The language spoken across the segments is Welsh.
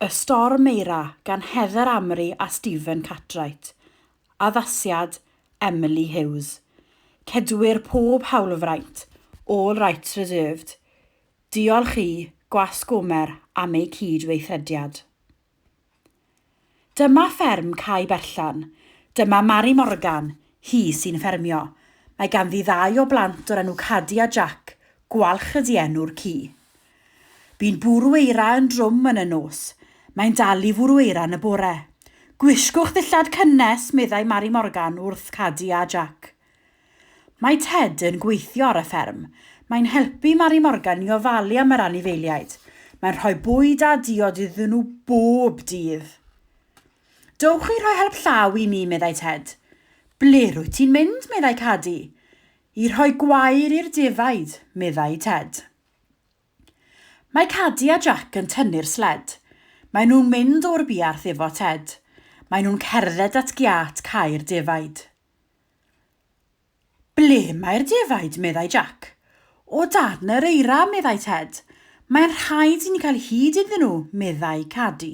Y Storm Eira gan Heather Amory a Stephen Cartwright. Addasiad, Emily Huws. Cedwir pob hawlfraint. All rights reserved. Diolch i Gwasg Gomer am eu cyd-weithrediad. Dyma fferm Cae Berllan. Dyma Mari Morgan, hi sy'n ffermio. Mae ganddi ddau o blant o'r enw Cadi a Jac, Gwalch ydy enw'r ci. Bu'n bwrw eira yn drwm yn y nos. Mae'n dal i fwrw eira yn y bore. Gwisgwch ddillad cynnes, meddai Mari Morgan wrth Cadi a Jac. Mae Ted yn gweithio ar y fferm. Mae'n helpu Mari Morgan i ofalu am yr anifeiliaid. Mae'n rhoi bwyd a diod iddyn nhw bob dydd. Dowch i rhoi help llaw i mi, meddai Ted. Ble rwyt ti'n mynd? meddai Cadi. I rhoi gwair i'r defaid, meddai Ted. Mae Cadi a Jac yn tynnu'r sled. Maen nhw'n mynd o'r buarth efo Ted. Maen nhw'n cerdded at giât cae'r defaid. Ble mae'r defaid? meddai Jac. O dan yr eira, meddai Ted. Mae'n rhaid i ni cael hyd iddyn nhw, meddai Cadi.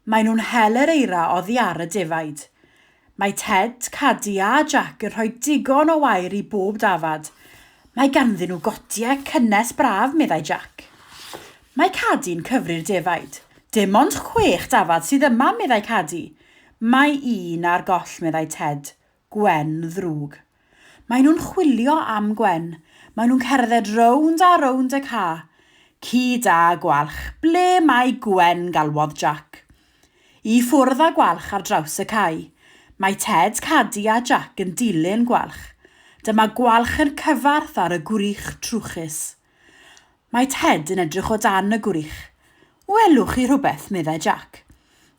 Maen nhw'n hel yr eira oddi ar y defaid. Mae Ted, Cadi a Jac yn rhoi digon o wair i bob dafad. Mae ganddyn nhw gotiau cynnes braf, meddai Jac. Mae Cadi'n cyfri'r defaid. Dim ond chwech dafad sydd yma, meddai Cadi. Mae un ar goll, meddai Ted. Gwen ddrwg. Maen nhw'n chwilio am Gwen. Maen nhw'n cerdded rownd a rownd y ca. Ci da, Gwalch. Ble mae Gwen? galwodd Jac. I ffwrdd â Gwalch ar draws y cae. Mae Ted, Cadi a Jac yn dilyn Gwalch. Dyma Gwalch yn cyfarth ar y gwrych trwchus. Mae Ted yn edrych o dan y gwrych. Welwch chi rhywbeth, meddai Jac.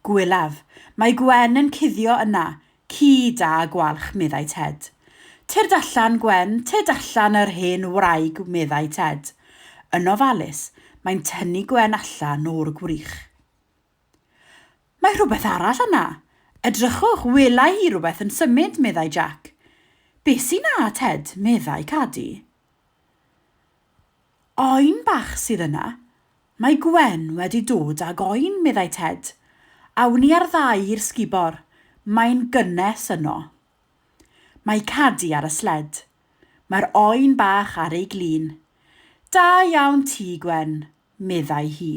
Gwelaf. Mae Gwen yn cuddio yna. Ci da, Gwalch, meddai Ted. Tyrd allan, Gwen, tyrd allan yr hen wraig, meddai Ted. Yn ofalus, mae'n tynnu Gwen allan o'r gwrych. Mae rhywbeth arall yna. Edrychwch, wela i rhywbeth yn symud, meddai Jac. Be sy 'na, Ted? meddai Cadi. Oen bach sydd yna. Mae Gwen wedi dod ag oen, meddai Ted. Awn ni â'r ddau i'r sgubor. Mae'n gynnes yno. Mae Cadi ar y sled. Mae'r oen bach ar ei glin. Da iawn ti, Gwen, meddai hi.